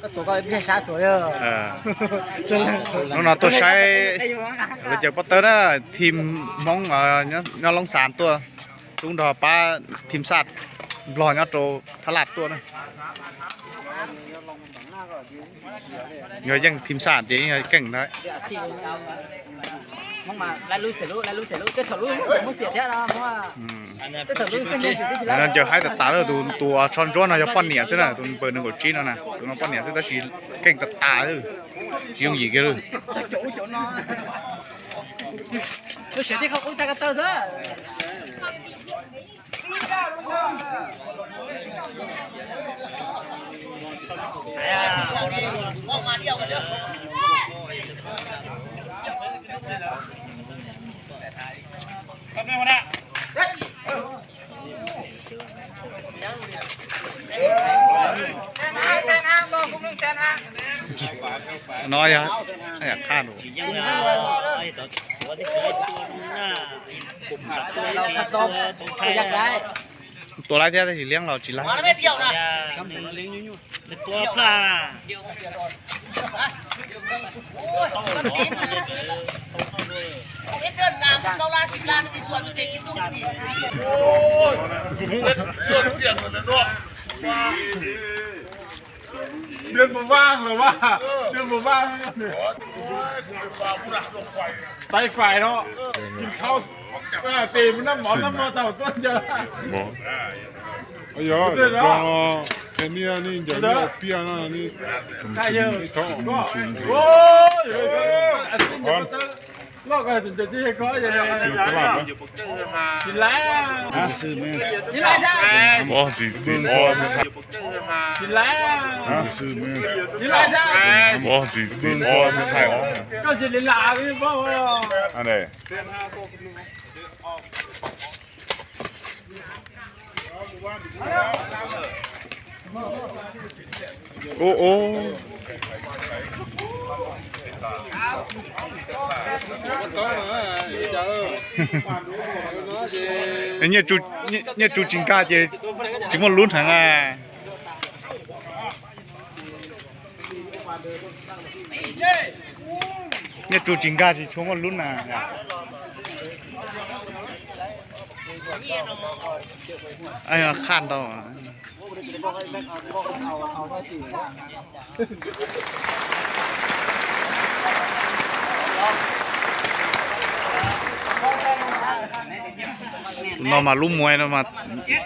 Hnub no tuaj saib lawv cov pob tawb na, team Hmoob nyob Loob Xas tuaj, tub nrog pab team Xaj Nplog nyob rau Thab Laj tuaj na. Yog yeej team Xaj ces yeej yog keej ntag. Ncaws haib tas tas lawm, tus tus tsho ntsuab no yog poj niam xwb na, tus npawg nees nkaum tsib no na, tus no poj niam xwb tab sis keej tas tas, tsis yooj yim kiag li. No yog qaj lus. Tua laib thiab tab sis liab los tsis laib. Ntiaj teb vaj los mas, ntiaj teb vaj, taib fais no, kis khau, tes mus noj mov noj mov tau tuaj ncaws. Yog, qhia niaj nej ncaws niaj piaj no, loj ko ncaws tsis ko, tsis laib, tsis laib, tsis laib, tsis laib, koj tsis li lam paub. Ub, ub. Nyiaj tsu tsis nkag ces tsis muaj lub heev na. Nyiaj tsu tsis nkag tsis tshua muaj lub na. Qhaj ntau. Tus no mas lub muag no mas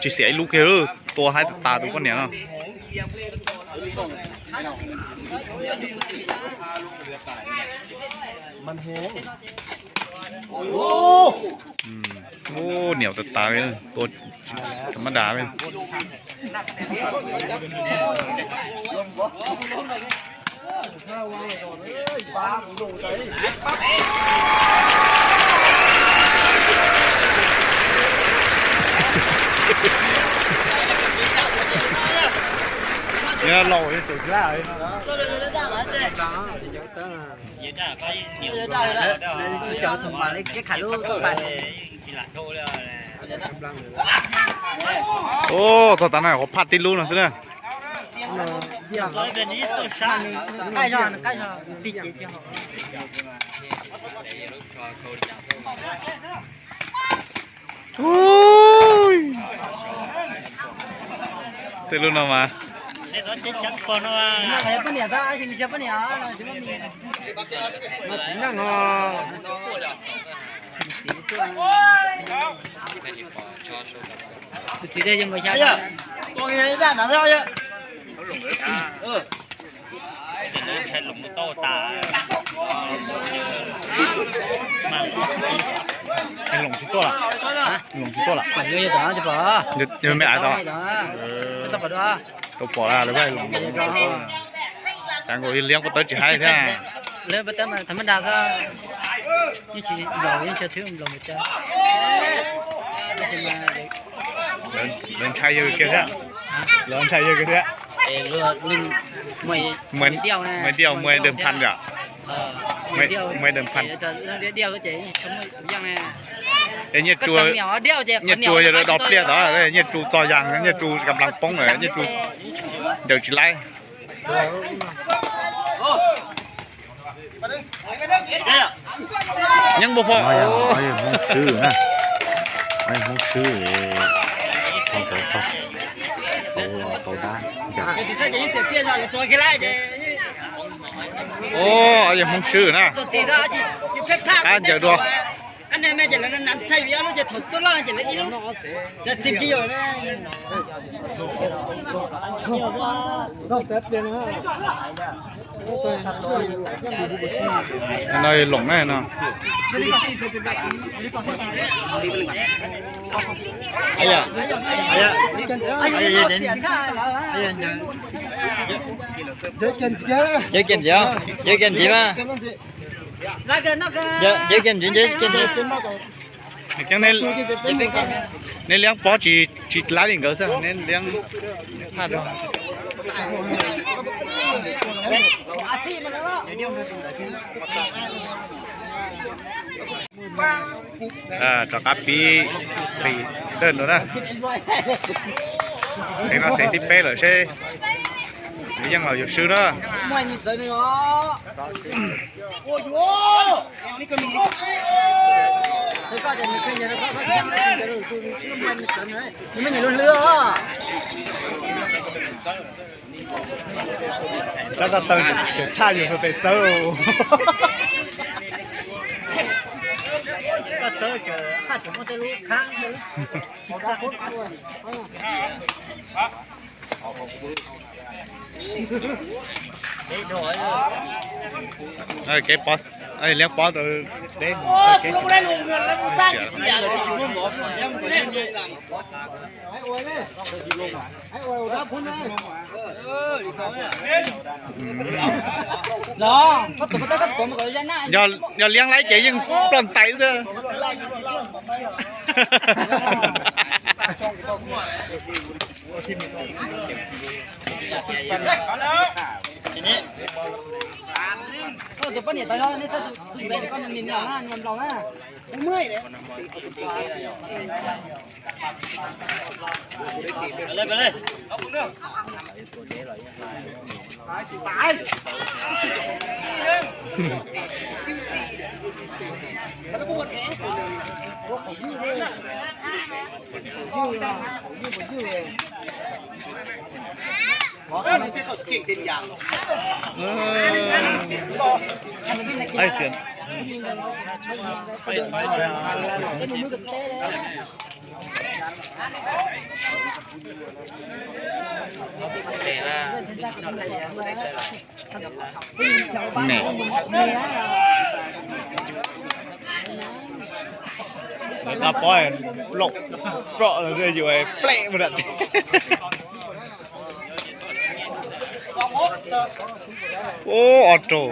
tsis xiam ib lub kiag, tua haib tas tas tus poj niam no. Ub, niam tas tas li, tua tsis mab das li. Yog laus tsis laib. Ub, txog tav no qhuav phaj tib lub no xwb na. Tej lub no mas. Loos tsis tuaj lawm. Loos tsis tuaj lawm. Yog me aiv tod. Tau pom lawm, cas nkaus liab pob tawb tsis haib thiab. Lawv ntshai yawg kiag thiab. Lawv ntshai yawg kiag thiab. Muaj diaum muaj dawm phas yom. Muaj dawm phas. Es Nyiaj Tsu, Nyiaj Tsu yog do pliaj tod, Nyiaj Tsu txog yas, Nyiaj Tsu kam plas poob lawm, Nyiaj Tsu ncaws tsis laib. Nyob npua pho, Hmoob Swb na, Hmoob Swb, tau dab, yog Hmoob Swb na, qab ncaws dua. No loom na no. Cawv kiag ntxiv, cawv kiag ntxiv mas. Cawv kiag ntxiv, cawv kiag ntxiv. Nej liab pob tsis, tsis laib li nkawd xwb, nej liab phaj rau. Rov qab pib qis dawj no na. Xeev no xeev thib peb lawm seb nws yeej los yus swb na. Tab tab tawg, tshaj yus tes txawb. Kev pov, liab pob tau deb. Yog liab laib ces yeej ploj ntais xwb. Lawv tab pob ploj, ploj yus plej mus nram tid. Ub, ob rau.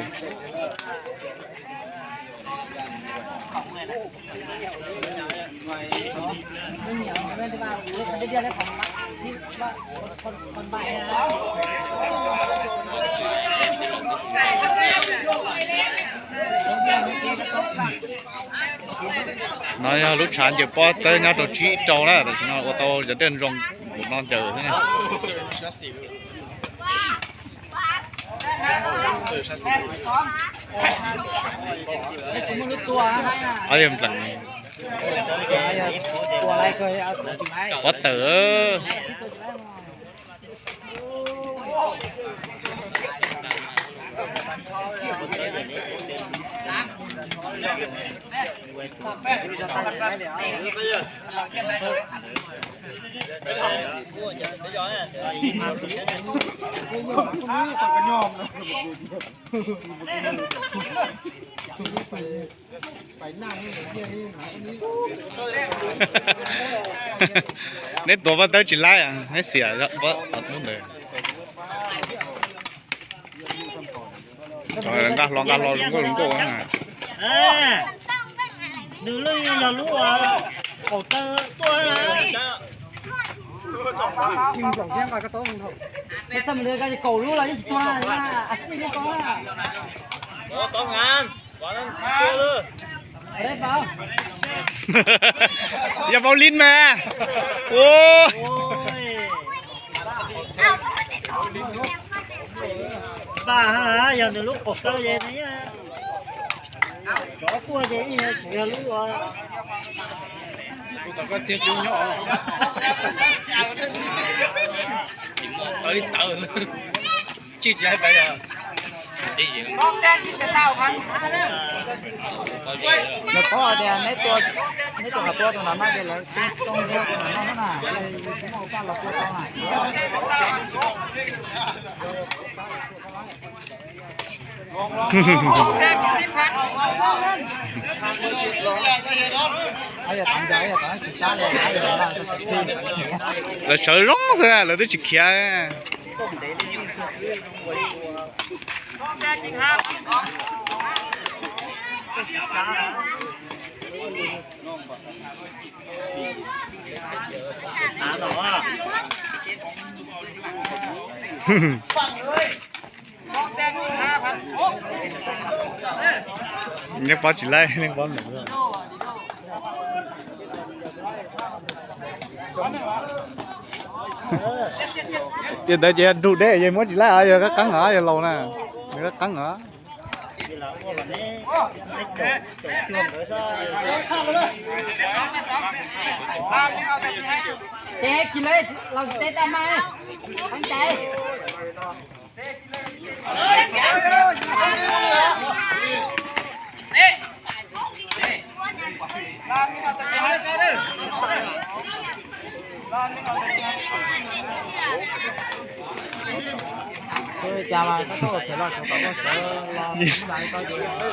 No yog lub tshav ncaws pob tawb nyob rau tsib rau na, tam sim no ua tau cov dej zoo npaum no ncaws xwb na. Ob yog nplees pob tawm. Neb tuav pob tawb tsis laib, neb xiam pob ntawd. Nqa hlo nqa hlo zoo nkauj zoo nkauj. Nws lub yog lub qaum taw tuaj na. Kaum lub los yeej tsis tuag na, a xij yeej tau na. Yog Paulin mas. Ua. Npaj yog nws lub qos kawg ces nws, cov tuaj ces ib yog lub, tus tom koj txiav cub nyob, tawv li tawv, tsij tsis hais pais. Lawv paub hais tias neb tua, neb tua qhov tua tus no no ces lawv tua zoo li tus no no na, ces yus tsis muaj ua paj los tua tau na. Lawv sawv zoo xwb, lawv twb tsis khiav. Neb pov tsis laib, neb pov ntawm. Yog ntawd ces yog nrug deb, yog muab tsis laib os, yog qab qeeb os, yog laus na, yog qab qeeb os. Ces tsis laib los teb tag mas, qeeb cai.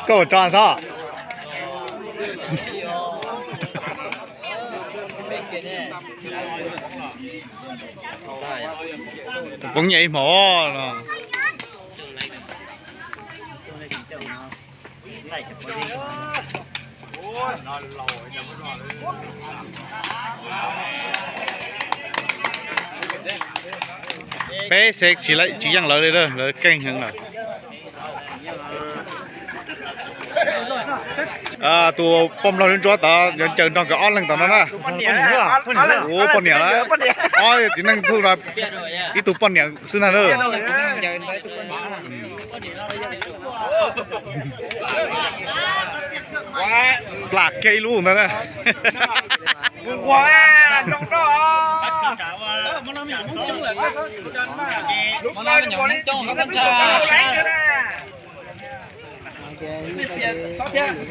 Koj ua tso txhob. Poob nyiaj ib hmos no. Peb xev tsis yeej lawv li, lawv keej heev lawm. Tus poj nplog ntsuab tod yuav ncaws nrog nkawd ob leeg tom no na. Ua poj niam na, ob txiv neej txuj no, ib tug poj niam xwb ntag na. Plam kiag ib lub ntag na.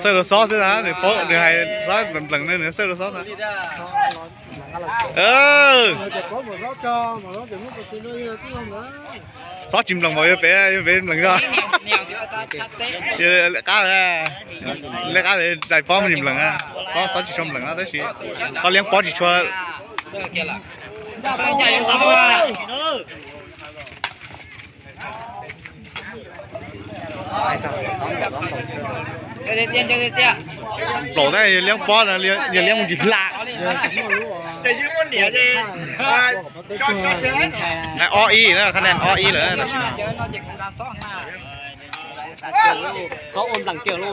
Xawj rau xob xwb na, nws paub, nws hais xob nplees ne, nws xawj rau xob na. Xob tsis nplees mas yog peb, yog peb nplees zog. Qab, lej qab txais pob mas tsis nplees, xob, xob tsis tshua nplees tab sis xob liab pob tsis tshua. Plaum tab yog liab pob, yog liab mus tsis hla. Ob ib na, khab naj ob ib lawm tam sim no.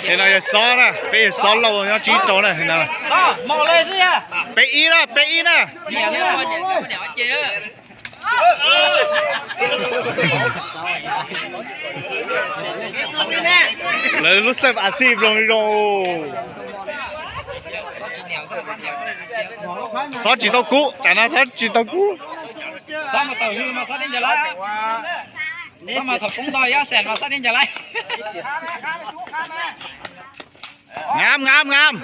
Nim no yog xob na, peb yog xob lauj nyob tsib rau na. Peb ib na, peb ib na. Lawv lub xawb as xij nploog zoo. Xob tsis tau kub, tam no xob tsis tau kub. Ngam, ngam, ngam.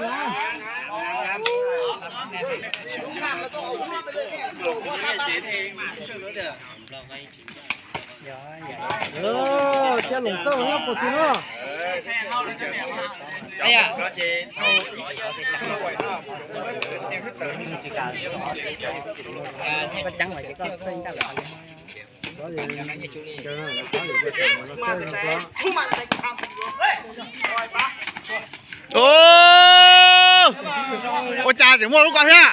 Ua cas tseem muaj lub ko thiab?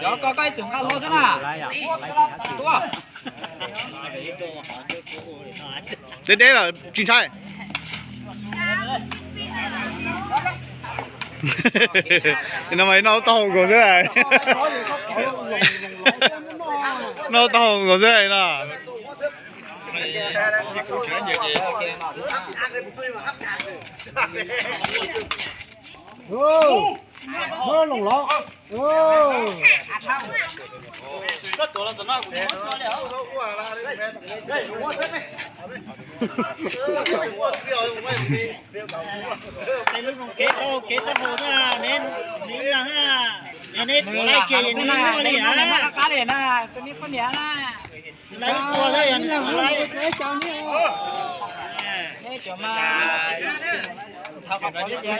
Cov ko koj ib tug nqa los xwb na. Deb deb lawm tsis ntshai. No mas noj lub taub hau nkaus xwb. Noj lub taub hau nkaus xwb no. Kev tau kev tau hau na, neb, neb ib leeg na, yog neb tuav laib kiag es neb muaj li na. Qab li na, tus me poj niam na. Laib ib tug thiab yog neb tuav laib. Neb cov mas, thov kom pov li cas.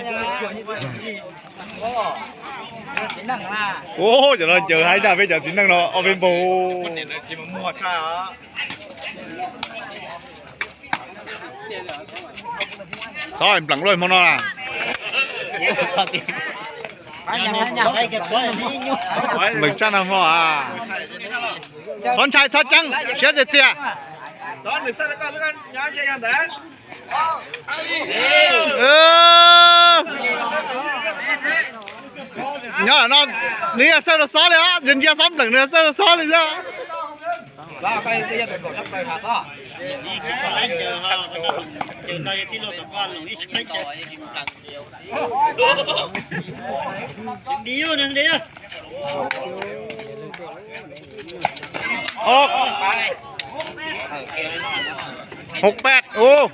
Ua cov no ncaws haib zaj peb cov txiv neej no ob peb npaug. Xob npleem loj hmo no na. Npleem tsaj no hmo a. Txhob ntshai txhob ceeb siab tiag tiag. Nyob no nws yog xawb rau xob li os, ntsia xob npleem nws yog xawb rau xob li xwb. Hauv paj ub.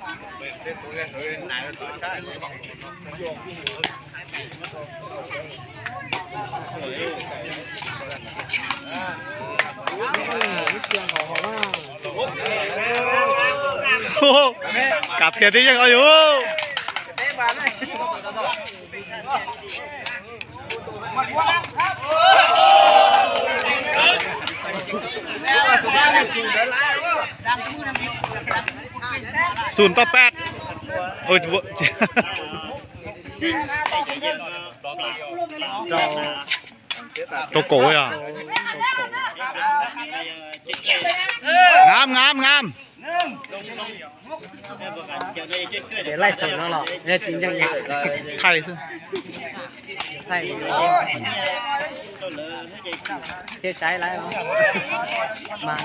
Kav phiaj tib yeej os yus. Xum toj paj. Rau kaum yog. Ngam ngam ngam. Ces laij xwm no los yog tsis ntseeg. Thaij xwb. Thaij. Thiab saib lawm mas.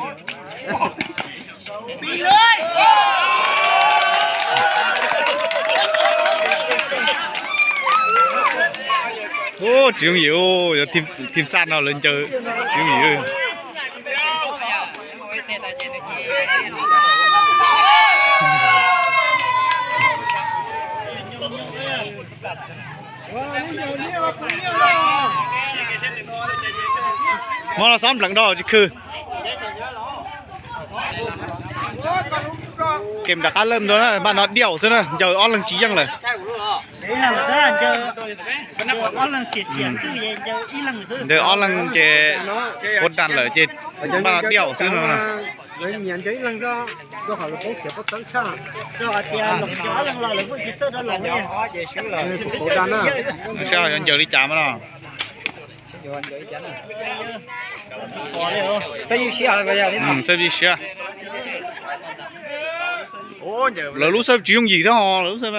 Ub, tsis yooj yim, yog team xaj no lawv ncaws tsis yooj yim. Hmo no xob npleem do tsis khw. Kem rov qab lawm ntag na, npaj no diaum xwb na, ncaws ob leeg tsis yeej lawm. Ncaws ob leeg ces ua dam lawm ces npaj no diaum xwb no. Saib yuav ncaws li cas mas no. Xab vij siab. Lawv lub xab tsis yooj yim thiab ho lawv lub xab.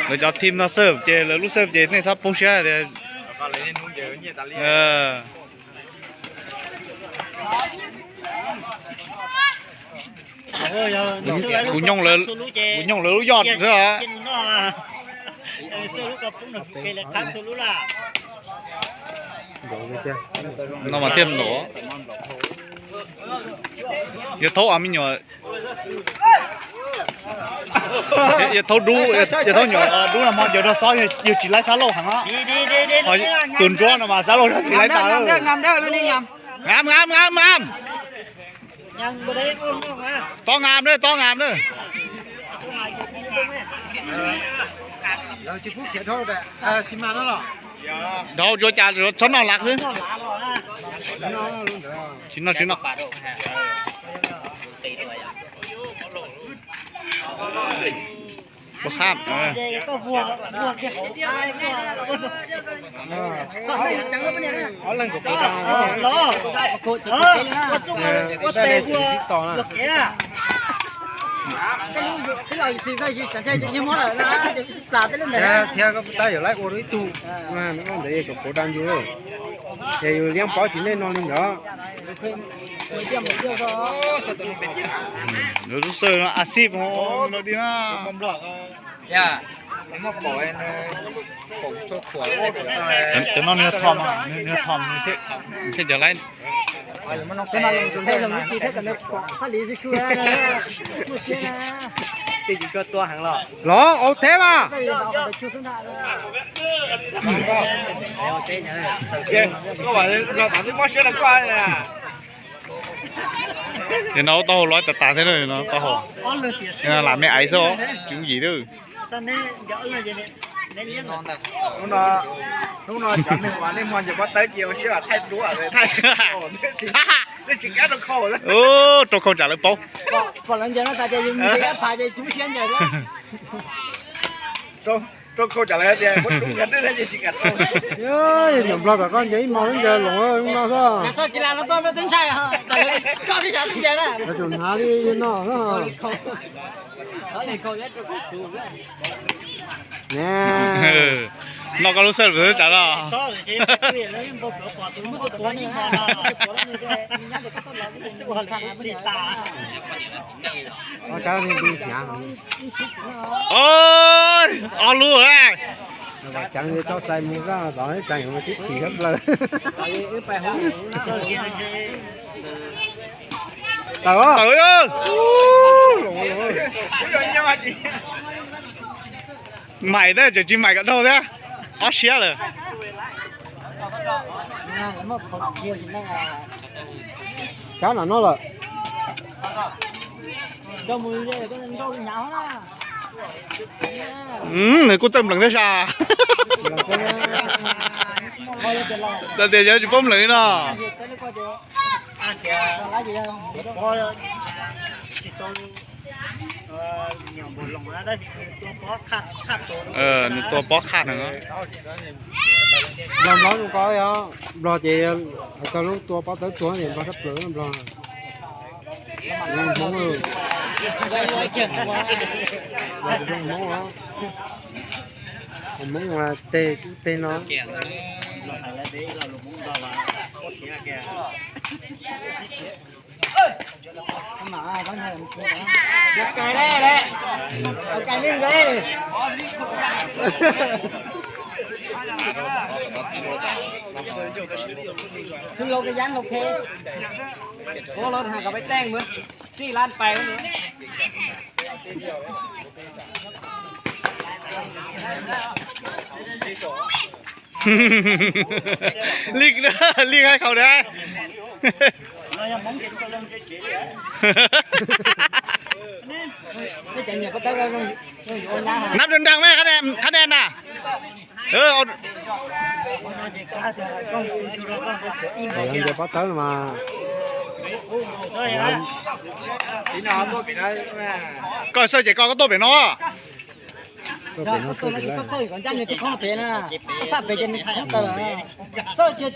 Lawv cov team no xab ces lawv lub xab ces nej txhob poob siab tias. Kuv nyooj lawv, kuv nyooj lawv lub yoj xwb. No mas thiaj nlom. Yog thaub me nyuam, yog thaub dub, yog thaub nyuam dub no hmo ncaws rau xob yog tsis laib xab lauj heev. Tus ntsuab no mas xab lauj yog tsis laib tas. Ngam ngam ngam ngam. Tob ngam na, tob ngam na. Dhau tsuav cas txhob noj lav xwb. Tsis noj tsis noj. Tus hab. Thiab koj tab yam laib ua rau ib tug, ntawd yog kom puav da yus, ces yus liab paub tsis nej no li ntawd. Lub xwb no a xib ho di na. Cov no nws thom, nws thom thiab cov laib. Los ua teb mas. Ces no taub hau loj tas tas thiab no, taub hau lam me aiv xwb, tsis yim lawm. Hnub no cov neeg uas nej muag ntses pob tawb ces ua siab thaij duab, thaij, nej tsis kam rau khau. Rau khau tsam lawv paub. Pom lawv ntses no tas ces yus mus ntses ib phav ces tsis muaj siab ntses. Rau khau tsam lawv tias muab rub nkawd twb thiab ces tsis kam rau. Yog nyuam nplog tom koj ntses ib hmos lub ntses loos no xwb. Txoj kev lam no tuaj twb ntshai, koj twb xav ntses na. Yuav tsum hnav li no xwb. Noj koj lub xawb lus xwb tsam los. Ob lub. Tseev txhob xais mus zaj tom xais mus sib phim sab plaws. Tawm. Maim thiab tseem tsis maim kom dhau thiab. Ob siab lawm. Sab no no lawm. Nws kuj txawj nplees thiab sas. Txawm tias yog tsis paub nplees li no. Nws tua pob qhaj no. Nplog nplog zoo ko yog nplog ces hais txog lub tua pob tawb tuag ces nplog sab plaws nplog. Hmoob, Hmoob, Hmoob mas tej tej no. Tus laus koj yab laus phem, ua los hais kom peb teej mus txij lab pais. Li, li hais qhau dab. Nab dua nrag me qhab dej na. Pob tawb mas. Koj xawj ces koj, koj tuaj pem no.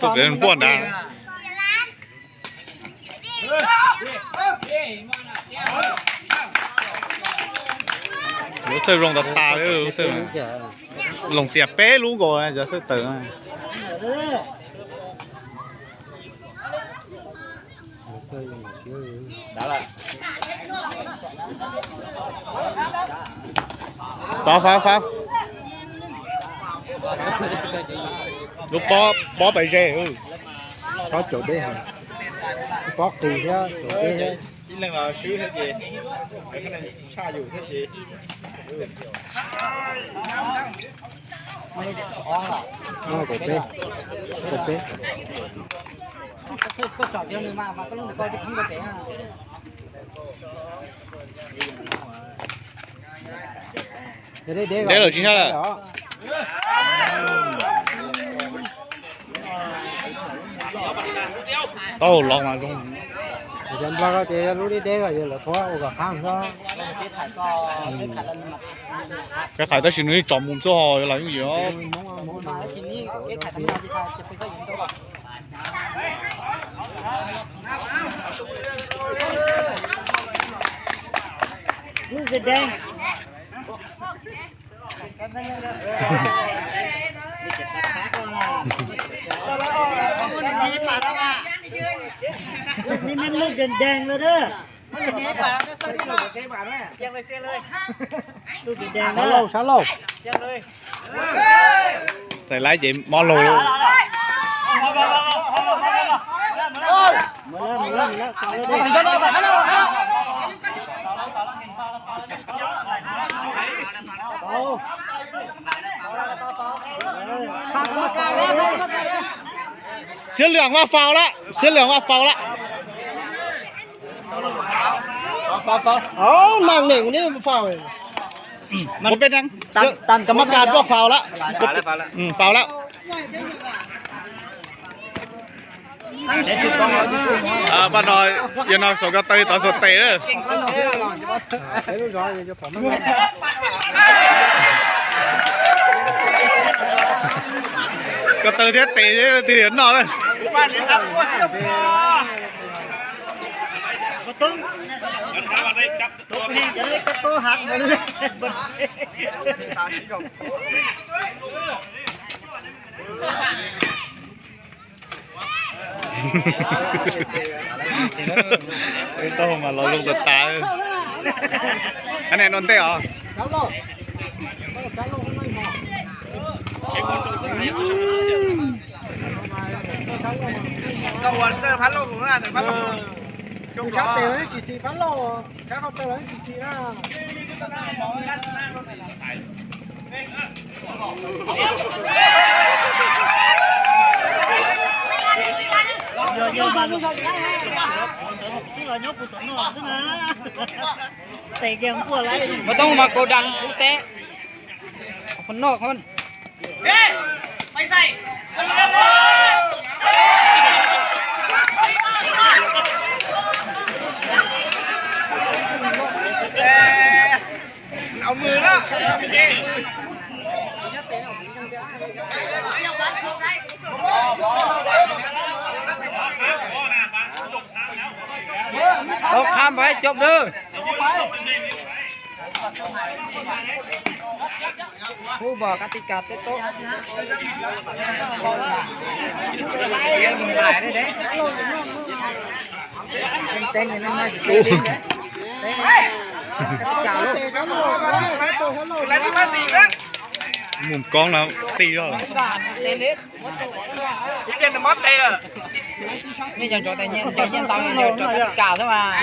Tuaj pem npuaj nrad. Lub xawj zoo tas tas, lub xawj loos xias peb lub nkaus cov xawj tawm. Fav, fav, fav. Lub pob, pob pais ze. Pob caum deb, pob qis thiab caum deb thiab. Ib leeg los swb thiab ces, tshaj yus thiab ces. Kaum peb, kaum peb. Deb lawm tsis ntshai lawm. Tau los mas zoo. Cov Nplog ko ces lub deb deb ko yog lawv qhuab ua kom qab xwb. Peb Khais tab sis nws tsom mus txog los yooj yim os. Txais laib ces mob laug. Xiab lwm mas faus lawm, xiab lwm mas faus lawm. Ua peb neeg, koj mab kas tuaj faus lawm. Faus lawm. Pab no, yog no saum ko taw tod xuas tes. Ko taw thiab tes twg noj na. Tau mas los zoo tas tas. Ab, no ntej os. Sab tes los tsis xis, phab lauj, sab ko taw los tsis xis na. Muaj toob mas kaus dam ub teb. Qhov noj qhov. Tau qha npaim cov dawb. Phub bò kab tib kas teb tub. Mus koob no tij zog. Nej cov ntawd nyiaj ntau, nej cov kab tib kas xwb mas.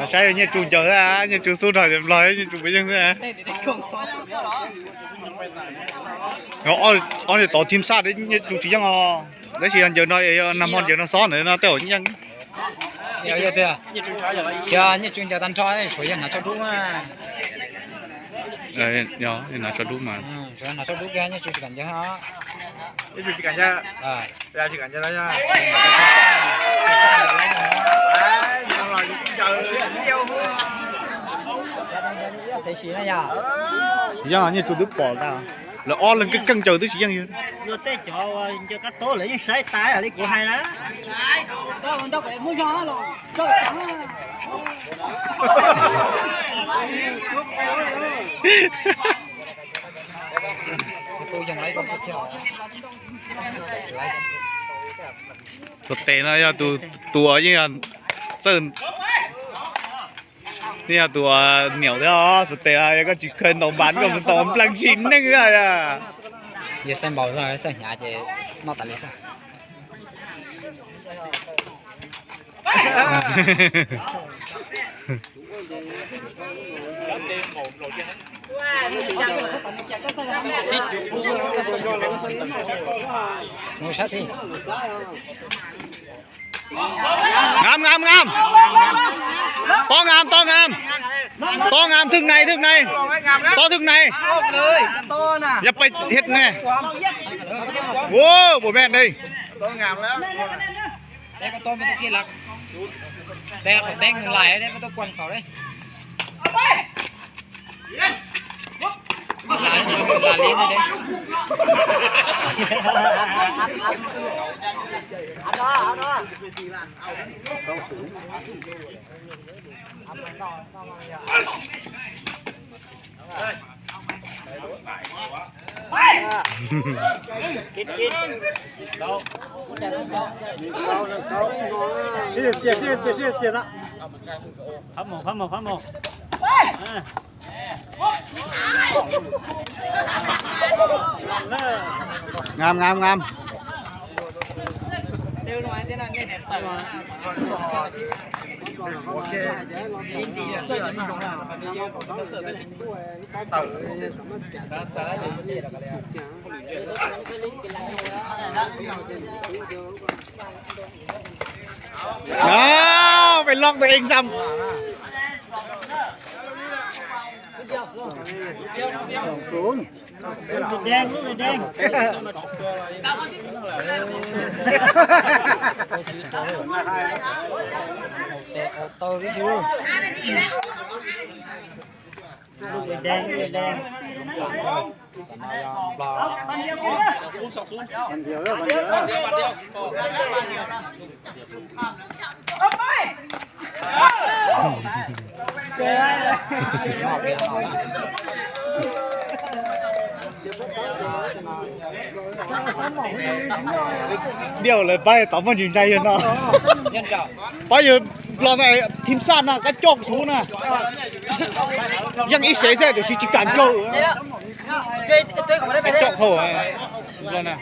Saib Nyiaj Tsu ncaws xwb, Nyiaj Tsu xub nrog Nplog, Nyiaj Tsu puas yeej xwb. Ob niag tod team sab Nyiaj Tsu tsis yeej os. Tab sis yog ncaws no, nag hmo ncaws no xob ntawd no tej zaum yeej. Nyiaj Tsu ncaws tag nrho, tshuav yog hnav tsho dub. Hnav tsho dub mas. Nyiaj Tsu tsis kam ncaws. Tsis yeej, Nyiaj Tsu twb pom tas. Lawv ob leeg keej keej ncaws twb tsis yeej. Luag tej cov ncaws kab tob lawv yeej saib tas li kuv hais na. Xuas tes no yog tus, tus uas yeej yog txawj, yeej yog tus uas niam thiab os. Xuas tes no yog koj tsis khaws ntaus npas koj mus tau npleeg tsis neej. Yog xaij npaum xaij hnyav ces noj tas li xwb. Ngam, ngam, ngam. Tob ngam, tob ngam. Tob ngam, thwj nai, thwj nai. Tob thwj nai. Yog peb hiaj ne. Ua, bua mej dej. Dej koj tuaj mej tuaj kiag lawm. Dej qhov teeb lais dej mej tuaj kuas qhov dej. Phab mus, phab mus, phab mus. Ngam, ngam, ngam. Peb loj tus ej xam. Diaj lawv pab tau muaj ntsis ntshai yawg no. Pab yawg Nplog na, thim saj na, kab coj suv na. Yeej ib sev xwb tiam sis tsis kam nkaug. Kab coj hauj na.